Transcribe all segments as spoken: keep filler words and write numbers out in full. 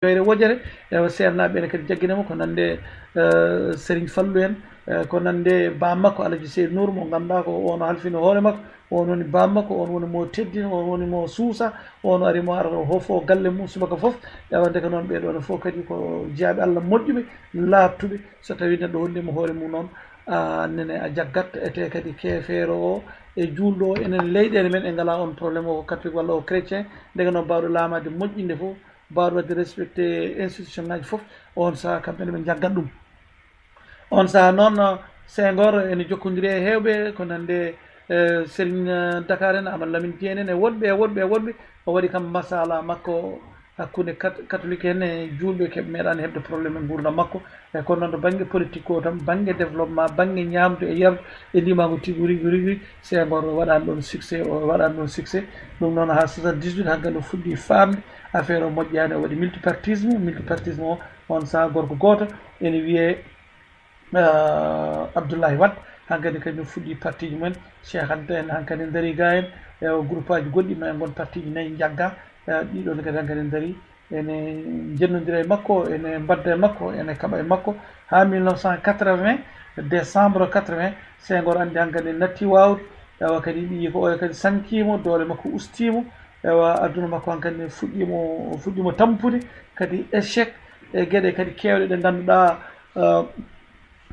Joyre wojere, ewa, seernaaɓe ɓe ne kadi jagginama ko nande, eh, Serigne Fallou en, eh, ko nande bammakko Alaji Seydou Nour mo ngannduɗaa ko on halfino hoore makko, on woni bammakko, on woni mo teddina, on woni mo suusa, on ari mo ara hofo galle mum subaka fof. Ewa, ndeke noon ɓee ɗoo ne fof kadi ko jiyaaɓe Allah moƴƴuɓe, laaɓtuɓe. So tawii neɗɗo holliima hoore mum noon, a nene a jaggat, ete kadi keefeero o e juulɗo o, enen leyɗeele men en ngalaa on problème o ko catholique walla o chrétien, ndeke noon baawɗo laamaade moƴƴinde fof, baawɗo waɗde respecté institution ngaji fof, on saha kamɓe ne ɓe jaggat ɗum. On saha noon, Senghor ene jokkondiri e heewɓe ko nande, eh, Serigne Dakar en, Amadou Lamine Dieng en, e woɗɓe, e woɗɓe, e woɗɓe. O waɗi kam masala makko hakkunde kat-, catholique en e juulɓe, keɓe meeɗani heɓde problème e nguurndam makko. E kono noon to bannge politique o tan, bannge développement, bannge ñaamdu e yardu e ndimaangu tigi rigi rigi, Senghor o waɗaani ɗoon succès, o waɗaani ɗoon succès. Ɗum noon haa soixante-dix-huit hankadi o fuɗɗi faamde affaire o moƴƴaani, o waɗi multipartisme, multipartisme o on saha gorko gooto ene wiyee, eh, Abdoulaye Wade, hankadi kadi no fuɗɗi partiji mumen, Cheikh Anta en hankadi daari ga en, e groupe aji goɗɗi ma en ngon partiji nayi jagga, eh, ɗiɗon kadi hankadi daari, ene njennondira e makko, ene mbadda e makko, ene kaɓa e makko. Haa mille neuf cent quatre-vingts, décembre quatre-vingts, Senghor anndi hankadi natti waawde, ewa kadi yiɗi ko oya kadi sankiimo, doole makko ustiimo, ewa aduna makko hankadi fuɗɗiimo, fuɗɗiimo tampude, kadi échec e geɗe kadi keewɗe ɗe ngannduɗaa, eh,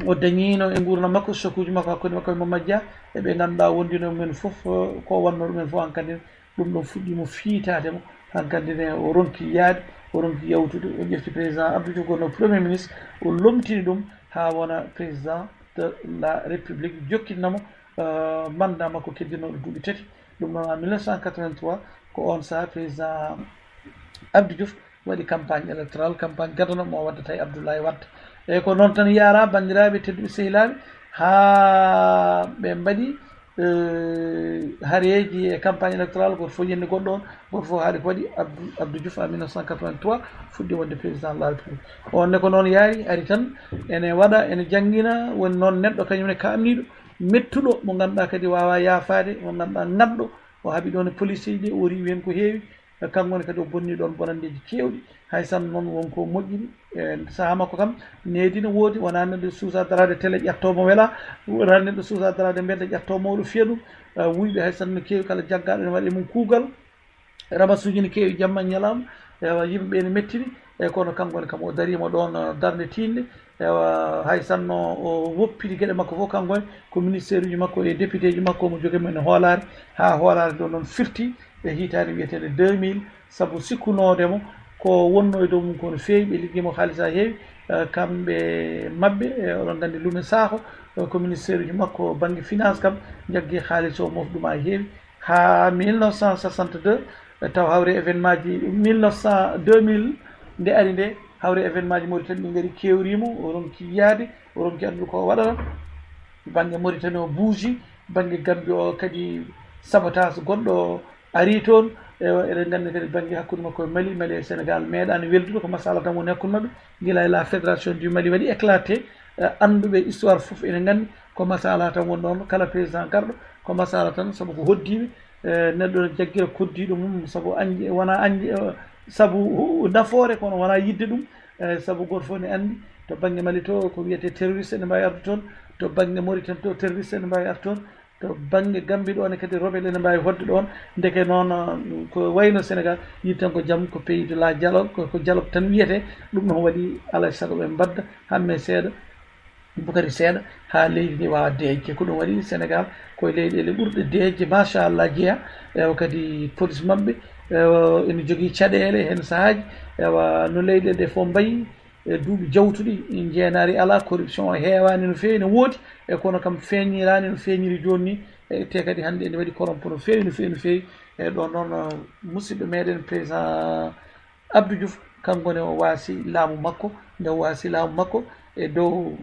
o dañiino e nguurndam makko, choc uji makko hakkunde makko e Mamma Dia, e ɓe ngannduɗaa wondino e mumen fof, eh, ko wannoo ɗumen fof hankadi ɗum ɗon fuɗɗiimo fiitaade mo. Hankadi ne o ronki yaade, o ronki yawtude, o ƴefti président Abdou Diouf gonno premier ministre, o lomtini ɗum haa wona président de la République, jokkitina mo, eh, mandat makko keddinooɗo duuɓi tati. Ɗum noon en mille neuf cent quatre-vingt-trois, ko on saha président Abdou Diouf waɗi campagne électorale, campagne gadano mo waddata e Abdoulaye Wade. Eyyi, ko noon tan yaara, banndiraaɓe tedduɓe, sehilaaɓe, haa ɓe mbaɗi, eh, hareeji e campagne électorale, gooto fof yenni goɗɗo on, gooto fof haaɗi ko waɗi Abdou, Abdou Diouf en mille neuf cent quatre-vingt-trois fuɗɗi wonde président de la République. On ne ko noon yaari, ari tan ene waɗa, ene janngina, woni noon neɗɗo kañum ne kaamniiɗo, mettuɗo, mo ngannduɗaa kadi waawaa yaafaade, mo ngannduɗaa ŋatɗo, o haaɓi ɗoon e police ji ɗi, o riiwi heen ko heewi. Kanko ne kadi o bonni ɗoon bonanndeeji keewɗi. Hay sinno noon won ko moƴƴiri. E sahaa makko kam, needi no woodi, wonaa neɗɗo suusa daraade télé ƴettoo mo welaa, wonaa neɗɗo suusa daraade mbedda ƴettoo mawɗo fiya ɗum. Eh, wuyɓe hay sinno no keewi, kala jaggaaɗo ene waɗa e mum kuugal. Rabasuuji no keewi jamma e ñalawma. Ewa, yimɓe ɓe ene mettini. E kono kanko ne kam o dariima ɗoon, eh, darnde tiiɗnde. Ewa, hay sinno o woppiti geɗe makko fof, kanko ne ko ministère uji makko e député ji makko mo jogii mo ene hoolaare, haa hoolaare ɗo noon firti e hitaande wiyeteende deux mille, sabu sikkunoode mo ko wonnoo e dow mum ko no feewi, ɓe liggii mo haalis haa heewi, eh, kamɓe maɓɓe, eh, oɗon nganndi Lume Sakho, eh, ko ministère uji makko bannge finance kam, jaggi haalis o mofɗum haa heewi, haa mille neuf cent soixante-deux, eh, taw hawri événement ji mille neuf cent, deux mille nde ari nde, hawri événement ji Mauritanie ɗi ngari kewri mo, o ronki yaade, o ronki anndude ko o waɗata. Bannge Mauritanie o buuji, bannge Gambie o kadi sabotage gonɗo ari toon. Ewa, eɗen nganndi kadi bannge hakkunde makko e Mali, Mali e Sénégal meeɗaani weldude, ko masala tan woni hakkunde maɓɓe. Gila e la fédération du Mali waɗi éclaté, eh, annduɓe histoire fof ene nganndi ko masala tan woni ɗoon, kala président garɗo ko masala tan, sabu ko hoddiiɓe, eh, neɗɗo ne jaggira koddiiɗo mum, sabu anji, wona anji, eh, sabu hu-, nafoore, kono wona yidde ɗum, eh, sabu gooto fof ne anndi to bannge Mali to ko wiyetee terroriste ene mbaawi arde toon, to bannge Mauritanie to terroriste ene mbaawi arde toon, to bannge Gambie ɗo ne kadi rebelle ene mbaawi hoɗde ɗoon. Ndeke noon, eh, ko wayno Sénégal, yiɗi tan ko jam, ko pays de la dialogue, ko, ko dialogue tan wiyetee. Ɗum noon waɗi alaa e sago ɓe mbadda hamme seeɗa, Bukari seeɗa, haa leydi ndi waawa deeƴde. Ko ɗum waɗi Sénégal ko e leyɗeele ɓurɗe deeƴde, machallah, jeyaa. Ewa, kadi police maɓɓe, ewa, ene jogii caɗeele heen sahaaji. Ewa, no leyɗeele ɗe fof mbayi, e duuɓi jawtuɗi, njeenaari alaa, corruption o heewaani no feewi, no woodi, e kono kam feeñiraani no feeñiri jooni ni, e te kadi hannde ene waɗi corrompu no feewi, no feewi, no feewi. E ɗo noon, musidɗo meɗen président Abdou Diouf, kanko ne o waasi laamu makko, nde o waasi laamu makko e dow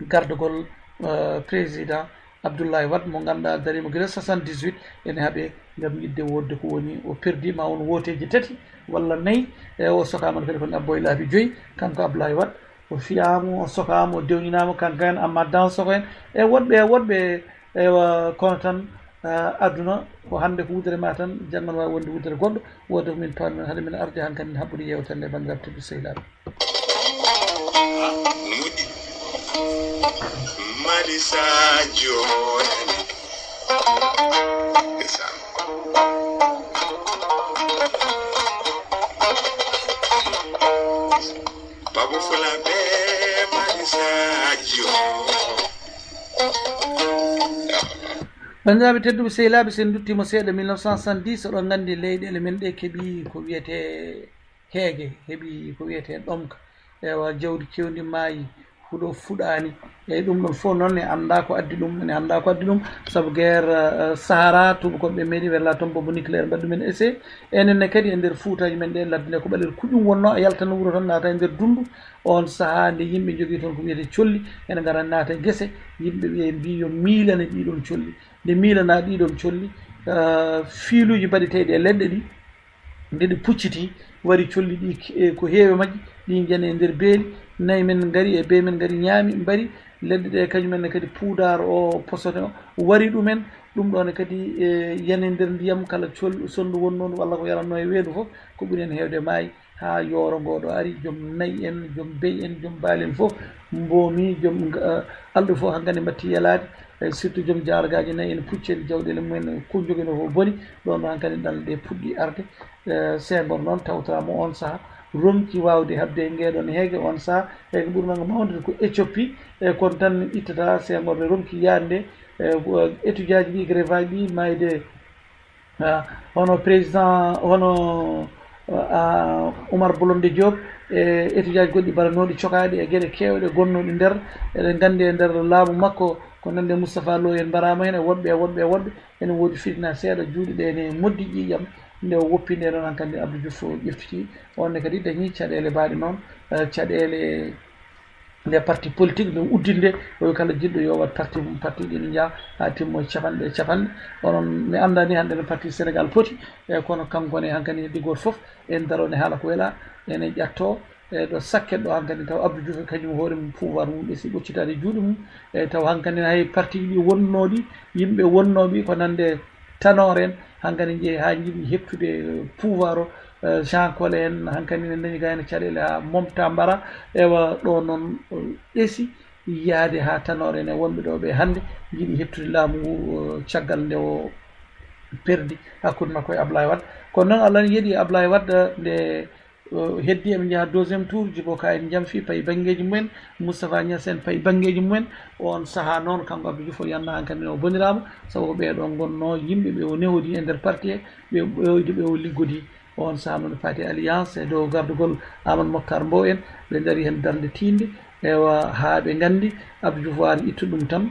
gardagol, eh, président Abdoulaye Wade mo ngannduɗaa dariima gila soixante-dix-huit, ene haaɓe ngam yiɗde woodde ko woni o perdi ma won wooteeji tati walla nayi, e o sokaama kadi ko ne abbo e laabi joyi, kanko Abdoulaye Wade o fiyaama, o sokaama, o dewñinaama, kanko en Amath Dansokho en, e woɗɓe, e woɗɓe, ewa, kono tan Ah, aduna ko hannde ko wudere ma tan, janngo no waawi wonde wudere goɗɗo. Wooda ko min paami noon, hade min arde hankadi habbude yeewtere nde, banndiraaɓe tedduɓe sehilaaɓe. Mali Sadio. Ndeysaan. Baba Fula be Mali Sadio. Banndiraaɓe tedduɓe sehilaaɓe, so en nduttiima seeɗa mille neuf cent soixante-dix, oɗon nganndi leyɗeele men ɗe keɓi ko wiyetee heege, heɓi ko wiyetee ɗomka. Ewa, jawdi kewndi maayi, huɗo fuɗaani. Eyi, ɗum ɗon fof noon, en anndaa ko addi ɗum, en anndaa ko addi ɗum, sabu guerre, eh, Sahara, tuubakooɓe ɓe meeɗi werla toon, bombe nucléaire mbaɗi ɗumen essai. Enen ne kadi e nder fuutaaji men ɗe, ladde nde ko ɓaleeri kuƴum wonnoo, a yaltan wuro tan, naata e nder dunndu. Oon sahaa nde yimɓe njogii toon ko wiyetee colli, ene ngara naata e gese, yimɓe ɓe mbii yo miilane ɗii ɗoon colli. Nde miilanaa ɗii ɗoon colli, eh, fiiluuji mbaɗeteeɗi e leɗɗe ɗi, nde ɗi pucciti, wari colli ɗi, eh, ko heewi majji, ɗi njani e nder beeli. Nayi men ngari e bee men ngari ñaami, mbari. Leɗɗe ɗe kañum en ne kadi puudaar o, posote o, wari ɗumen. Ɗum ɗo ne kadi, eh, yani nder ndiyam, kala col-, sonndu wonndu walla ko yaranno e weendu fof, ko ɓuri en heewde maayi. Haa yooro ngoo ɗo ari, joom nayi en, joom beyi en, joom baali en fof mboomi, joom, eh, alɗu fof hankadi mbatti yelaade, eh, surtout joom jaargaaji nayi en, pucci en, jawɗeele mumen, ko joginoo fof boni. Ɗoon ɗo hankadi ɗalɗe ɗe puɗɗi arde. Eh, Senghor noon tawtoraama oon sahaa, ronki waawde haɓde e ngeeɗoon heege oon sahaa. Heege ɓurnango mawnude ko Éthiopie, e kono tan ittata Senghor ne ronki yaande, e, ko étudiant ji ɗi, grève aji ɗi, maayde, ah, hono président, hono, ah, Oumar Blondin Diop, e étudiant ji goɗɗi mbaɗanooɗi cokaaɗi e geɗe keewɗe gonnooɗi nder, eɗen nganndi e nder laamu makko, ko nande Moustapha Lo en mbaraama heen, e woɗɓe, e woɗɓe, e woɗɓe. Ene woodi fitina seeɗa, juuɗe ɗe ne moddi ƴiiƴam. Nde o woppi nde noon, hankadi Abdou Diouf o ƴeftiti. On ne kadi dañi caɗeele baaɗe noon, eh, caɗeele nde parti politique nde uddinde, o wi kala jiɗɗo yo waɗ parti mum, parti ɗi ne njaha haa timmo e capanɗe e capanɗe. Onon, mi anndaa ni hannde no parti Sénégal poti, e kono kanko ne hankadi heddi gooto fof, en daro ne haala ko wela, ene ƴatto, e ɗo sakket ɗo hankadi taw Abdou Diouf e kañum hoore mum pouvoir mum ɓe si ɓoccitaade e juuɗe mum, e taw hankadi hay parti ɗi wonnooɗi, yimɓe wonnooɓe ko nande Tanor en, hankadi jeeyi haa njiɗi heɓtude pouvoir o, eh, Jean Collé en, hankadi ne dañi gayno caɗeele haa momta mbara. Ewa, ɗo noon, eh, ɓeesi yaade haa Tanor en e wonɓe ɗo ɓe hannde njiɗi heɓtude laamu ngu, eh, caggal nde o perdi hakkunde makko e Ablaye Wade. Kono noon, Allah ne yeɗi Ablaye Wade, nde o heddi, eɓe njaha deuxième tour, Djibo Ka en Jamfi payi banngeeji mumen, Moustapha Niasse en payi banngeeji mumen. Oon sahaa noon, kanko Abdou Diouf o yanna hankadi o boniraama, sabu ko ɓee ɗoo ngonnoo yimɓe ɓe o nehodi e nder parti he, ɓe o ɓeydi, ɓe o liggodi. Oon sahaa noon ɓe paati alliance e dow gardugol Amadou Moctar Mbow en, ɓe ndarii heen darnde tiiɗnde, ewa, haa ɓe nganndi Abdou Diouf waawde ittude ɗum tan.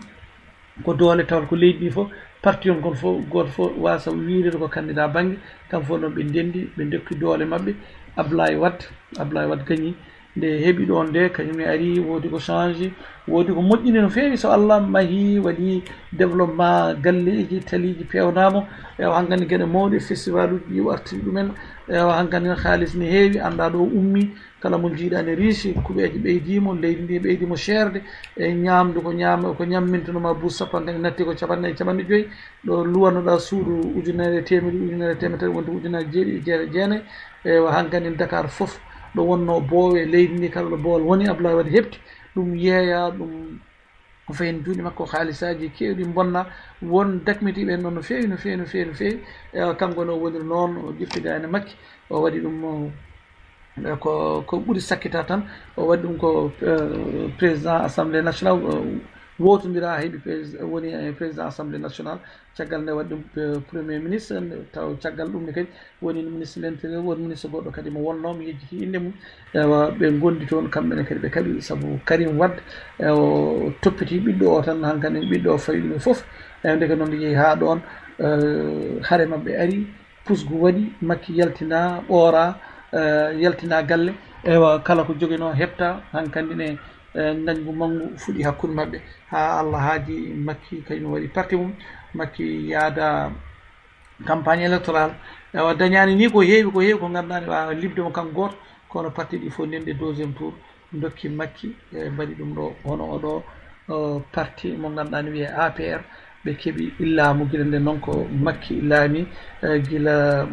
Ko doole tawata ko leydi ndi fof, parti on kon fof, gooto fof waasa wiirde ko candidat bannge, kam fof noon ɓe ndenndi, ɓe ndokki doole maɓɓe. Ablaye Wade, Ablaye Wade gañi. Nde heɓi ɗoon nde, kañum ne ari, woodi ko change, woodi ko moƴƴini no feewi. So Allah mahi, waɗi développement, galleeji, taliiji peewnaama, ewa, hankadi geɗe mawɗe, festivaluuji ɗi o artiri ɗumen, ewa, hankadi haalis ne heewi, anndaa ɗo ummi, kala mo njiiɗaa ne riisi, kuɓeeje ɓeydiimo, leydi ndi ɓeydiimo ceerde, e ñaamdu ko ñaam-, ko ñammintunomaa buus sappo, hankadi natti ko capanɗe nayi, capanɗe joyi, ɗo luwannoɗaa suudu ujunere e teemedde, ujunere e teemedde tati, wonde ujunaaji jeeɗiɗi e jeetati, jeenayi. Ewa, hankadi Dakar fof, ɗo wonnoo boowe leydi ndi, kala ɗo boowal woni, Ablaye Wade heɓti ɗum, yeeya ɗum, o fayi heen juuɗe makko, haalisaaji keewɗi mbonna, won dakmitiiɓe heen ɗoon no feewi, no feewi, no feewi, no feewi. Ewa, kanko ne o woniri noon, o ƴetti gayno makki, o waɗi ɗum, eh, ko, ko ɓuri sakkita tan, o waɗi ɗum ko, eh, président assemblée nationale, eh, wootondira heɓi prés-, woni, eh, président assemblée nationale, caggal nde waɗi ɗum, eh, premier ministre, nde taw caggal ɗum ne kadi woni ministre de l'intérieur, woni ministre goɗɗo kadi mo wonnoo, mi yejjiti innde mum. Ewa, ɓe ngondi toon, kamɓe ne kadi ɓe kaɓi, sabu Karim Wade, e o toppiti ɓiɗɗo o tan, hankadi ɓiɗɗo o fawi ɗum e fof. E ndeke noon yehi haa ɗoon, eh, hare maɓɓe ari, pusgu waɗi, Makki yaltina, ɓoora, eh, yaltina galle. Ewa, kala ko joginoo heɓta, hankadi ne, eh, ngañgu manngu fuɗi hakkunde maɓɓe. Haa Allah haaji Makki kañum waɗi parti mum, Makki yaada campagne électorale. Ewa, dañaani ni ko heewi, ko heewi ko ngannduɗaa ne waawa liɓde mo kanko gooto, kono parti ɗi fof ndenndi deuxième tour, ndokki Makki, e mbaɗi ɗum ɗo, hono oɗo, o, parti mo ngannduɗaa ne wiyee A P R. ɓe keɓi laamu gila nde noon ko Makki laami, eh, gila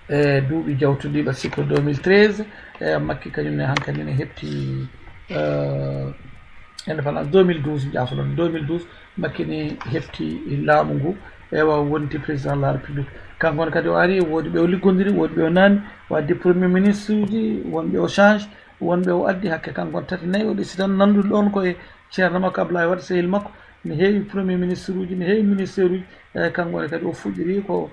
e duuɓi jawtuɗi ɓa sikko deux mille treize. E Makki kañum ne hankadi ne heɓti, eh, indépendance deux mille douze, jaafoɗon, deux mille douze Makki ne heɓti laamu ngu, ewa, wonti président de la République. Kanko ne kadi o ari, woodi ɓe o liggondiri, woodi ɓe o naami, wadde premier ministre uji, wonɓe o change, wonɓe o addi hakke kanko on tati nayi o ɗesi tan nandude ɗon ko e ceerno makko Ablaye Wade, sehil makko. Ne heewi premier ministre uji, ne heewi ministère uji, e kanko ne kadi o fuɗɗiri ko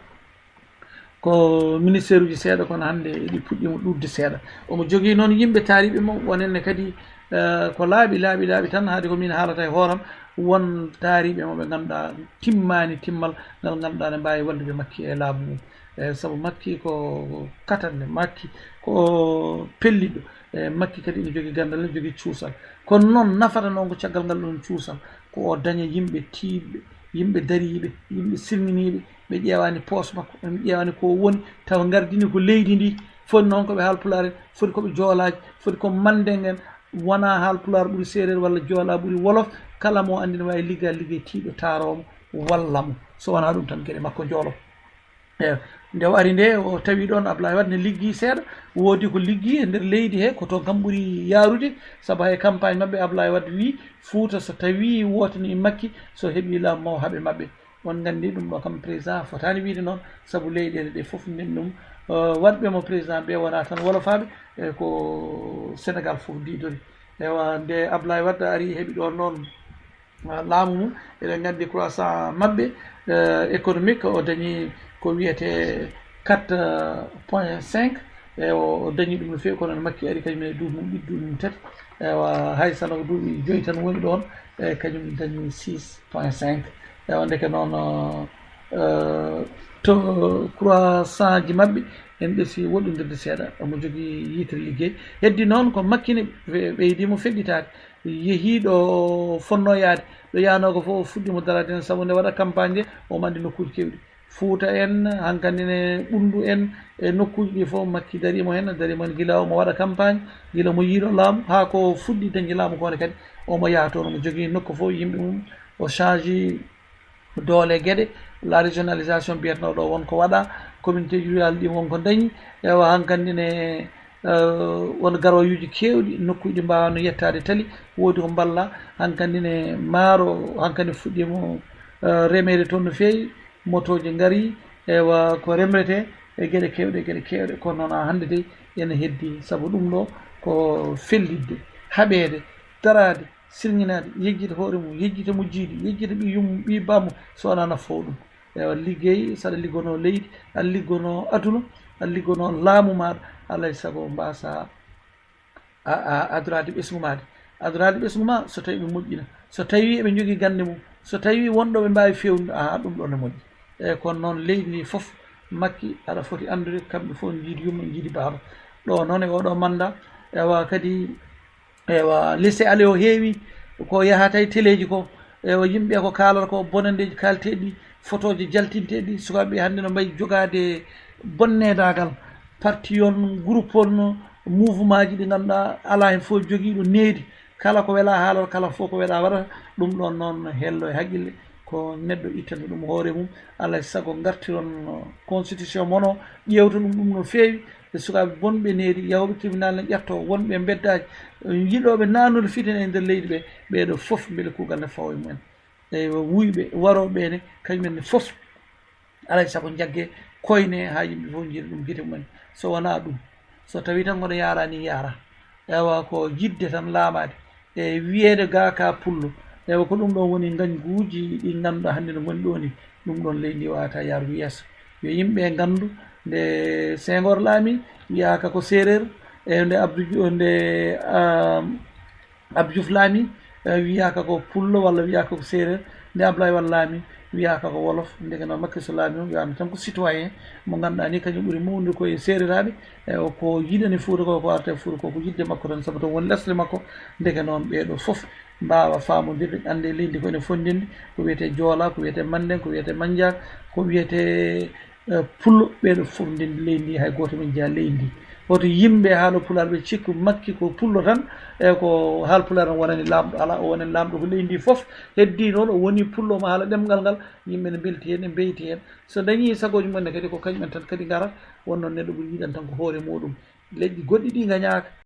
ko ministère uji seeɗa, kono hannde eɗi puɗɗiima ɗuuɗde seeɗa. Omo jogii noon yimɓe taariiɓe mo, wonenne kadi, eh, ko laaɓi, laaɓi, laaɓi tan, haade ko min haalata e hooram, won taariiɓe mo ɓe ngannduɗaa timmaani timmal ngal ngannduɗaa ne mbaawi wallude Makki e laamu mum. Eh, sabu Makki ko katande, Makki ko pelliɗo, eh, Makki kadi ene jogii ganndal, ene jogii cuusal. Kono noon nafata noon ko caggal ngal ɗoon cuusal, ko o daña yimɓe tiiɗɓe, yimɓe dariiɓe, yimɓe silminiiɓe, ɓe ƴeewaani poos makko, ɓe ƴeewaani ko o woni, tawa ngardini ko leydi ndi. Foti noon ko ɓe Haalpulaar en, foti ko ɓe Joolaaji, foti ko Manndeŋ en, wonaa Haalpulaar ɓuri Seereer walla Joolaa ɓuri Wolof, kala mo anndi ne waawi ligga liggey tiiɗo taaroo mo, walla mo. So wonaa ɗum tan geɗe makko njoolo. Eeyo, nde o ari nde, o tawi ɗoon Ablaye Wade ne liggii seeɗa, woodi ko liggii e nder leydi he, ko toon kam ɓuri yaarude, sabu hay campagne maɓɓe Ablaye Wade wii, Fuuta so tawii wootanii Makki, so heɓii laamu maw haɓe maɓɓe. On nganndi ɗum ɗo kam président fotaani wiide noon, sabu leyɗeele ɗe fof nden ɗum, eh, waɗɓe mo président ɓe wonaa tan wolofaaɓe, e ko Sénégal fof diidori. Ewa, nde Ablaye Wade ari heɓi ɗoon noon, ah, laamu mum, eɗen nganndi croissant maɓɓe, eh, économique, o dañi ko wiyetee quatre point cinq, e o, o dañi ɗum no feewi, kono no Makki ari kañum e duuɓi mum ɗiɗi, duuɓi mum tati, ewa, hay so no ko duuɓi joyi tan woni ɗoon, e kañum dañi six point cinq. Ewa, ndeke noon, eh, to croissant ji maɓɓe en ɓesii woɗɗondirde seeɗa, omo jogii yitere liggey. Heddi noon ko Makki ne ɓe-, ɓeydi mo feɗɗitaade. Yehii ɗo fotnoo yahde, ɗo yahnoo ko fof o fuɗɗii mo daraade heen, sabu nde waɗa campagne nde, omo anndi nokkuuji keewɗi. Fuuta en, hankadi ne Ɓunndu en, e nokkuuji ɗi fof Makki darii mo heen, darii mo heen gila omo waɗa campagne, gila mo yiiɗo laamu, haa ko fuɗɗii dañde laamu ko ne kadi, omo yaha toon, omo jogii nokku fof yimɓe mum, o change doole geɗe, la régionalisation mbiyatnoo ɗo won ko waɗa, communauté rurale ɗi won ko dañi, ewa hankadi ne, eh, won garwayuuji keewɗi, nokkuuji ɗi mbaawano yettaade tali, woodi ko mballa, hankadi ne maaro, hankadi fuɗɗiima, eh, remeede toon no feewi, motooji ngarii, ewa ko remretee e geɗe keewɗe, geɗe keewɗe, kono noon haa hannde dey ene heddii, sabu ɗum ɗo ko fellitde, haɓeede, daraade, sirŋinaade, yejjita hoore mum, yejjita mo jiidi, yejjita ɓii yummum, ɓii bammum, so wonaa nafoowo ɗum. Ewa, liggey, so aɗa liggonoo leydi, aɗa liggonoo aduna, aɗa liggonoo laamu maaɗa, alaa e sago mbaasaa a, a, adoraade ɓesngu maaɗa. Adoraade ɓesngu ma, so tawii ɓe moƴƴina, so tawii eɓe njogii gannde mum, so tawii won ɗo ɓe mbaawi feewnude, a, ɗum ɗoon ne moƴƴi. Eyi, kono noon leydi ndi fof, Makki, aɗa foti anndude, kamɓe fof njiidi yumma, njiidi baaba. Ɗo noon e oɗo mannda, ewa kadi, ewa, laisser-aller o heewi, ko yahata e teleeji ko, ewa, yimɓe ko kaalata ko, bonanndeeji kaalteeɗi, fotooji jaltinteeɗi, sukaaɓe hannde no mbayi jogaade bonneedaagal, parti on, groupe on, mouvement ji ɗi ngannduɗaa alaa heen fof jogiiɗo needi, kala ko welaa haalata, kala fof ko welaa waɗata, ɗum ɗoon noon hello e haqqille, ko neɗɗo ittande ɗum hoore mum, alaa e sago ngartiron constitution mon o, ƴeewta ɗum, ɗum no feewi, e sukaaɓe bonɓe needi, yahooɓe tribunal ne ƴettoo, wonɓe e mbeddaaji, yiɗooɓe naatnude fitina e nder leydi ɓe, ɓee ɗoo fof mbele kuugal ne fawa e mumen. Eywa, wuyɓe, warooɓe ɓee ne, kañum en ne fof, alaa e sago njagge koyne haa yimɓe fof njiira ɗum gite mumen. So wonaa ɗum, so tawii tan kono yaara ni yaara, ewa, ko yiɗde tan laamaade e wiyeede ga ka pullo, ewa, ko ɗum ɗoon woni ngañguuji ɗi ngannduɗaa hannde no ngoni ɗoo ni, ɗum ɗoon leydi ndi waawata yaarude yeeso. Yo yimɓe nganndu nde Senghor laami, wiyaaka ko seereer, e nde Abdou Diouf, nde, ah, Abdou Diouf laami, eh, wiyaaka ko pullo walla wiyaaka ko seereer. Nde Ablaye Wade laami, wiyaaka ko wolof. Ndeke noon Macky Sall laami o, wiyaama tan ko citoyen mo ngannduɗaa ni kañum ɓuri mawnude ko e seereraaɓe. E o ko yiɗani Fuuta ko, ko arta e Fuuta ko, ko yiɗde makko tan, sabu toon woni lesle makko. Ndeke noon ɓee ɗoo fof mbaawa faamondirde, annde leydi ko ene fonndindi, ko wiyetee Joola, ko wiyetee Manndeŋ, ko wiyetee Mannjaak, ko wiyetee, eh, Pullo, ɓee ɗoo fof ndenndi leydi ndi, hay gooto men njiyaa leydi ndi. Woto yimɓe haala pulaar ɓe cikku Makki ko pullo tan, e ko haal pulaar en wonani laamɗo. Alaa, o wonani laamɗo ko leydi ndi fof. Heddii noon o woni pullo mo haala ɗemngal ngal, yimɓe ne mbelti heen, ne mbeyti heen. So dañii sagooji mum en ne kadi ko kañum en tan kadi ngara, won noon neɗɗo ɓuri yiɗan tan ko hoore muɗum. Leƴƴi goɗɗi ɗi ngañaaka,